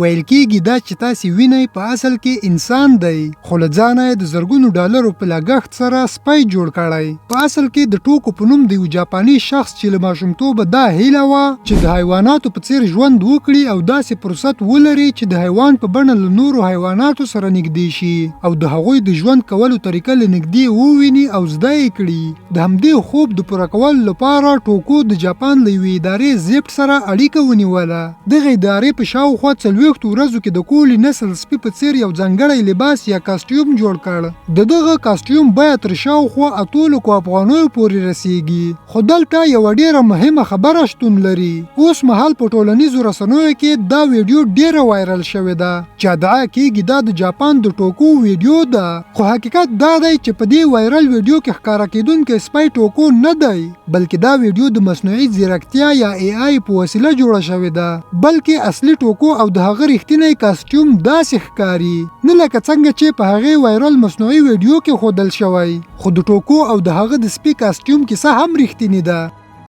ویل کیږي دا چې تاسې وینئ په اصل کې انسان دی، خو له ځانه یې د زرګونو ډالرو په لګښت سره سپی جوړ کړی. په اصل کې د ټوکو په نوم د یو جاپاني شخص چې له ماشومتوبه دا هیله وه چې د حیواناتو په څیر ژوند وکړي او داسې فرصت ولري چې د حیوان په بڼه له نورو حیواناتو سره نږدې شي او د هغوی د ژوند کولو طریقه له نږدې وویني او زده یې کړي. د همدې خوب د پوره کولو لپاره ټوکو د جاپان له یوې ادارې زیپټ سره اړیکه ونیوله. دغې ادارې په شاوخوا 40 ورځو کې د کولي نسل سپي په څېر یو ځانګړی لباس یا کاسټیوم جوړ کړ. د دغه کاسټیوم بیه تر شاوخوا 8 لکو افغانیو پورې رسېږي. خو دلته یوه ډېره مهمه خبره شتون لري. اوس مهال په ټولنیزو رسنیو کې دا ویډیو ډېره وایرل شوې ده چې ادعا کېږي دا د جاپان د ټوکو ویډیو ده، خو حقیقت دا دی چې په دې وایرل ویډیو کې ښکاره کېدونکی سپی ټوکو نه دی. بلکې دا ویډیو د مصنوعي ځیرکتیا یا ای آی په وسیله جوړه شوې ده، بلکې اصلي ټوکو او د هغه رښتینی کاسټیوم داسې ښکاري، نه لکه څنګه چې په هغې وایرل مصنوعي ویډیو کې ښودل شوی، خو د ټوکو او د هغه د سپي کاسټیوم کیسه هم رښتینې ده.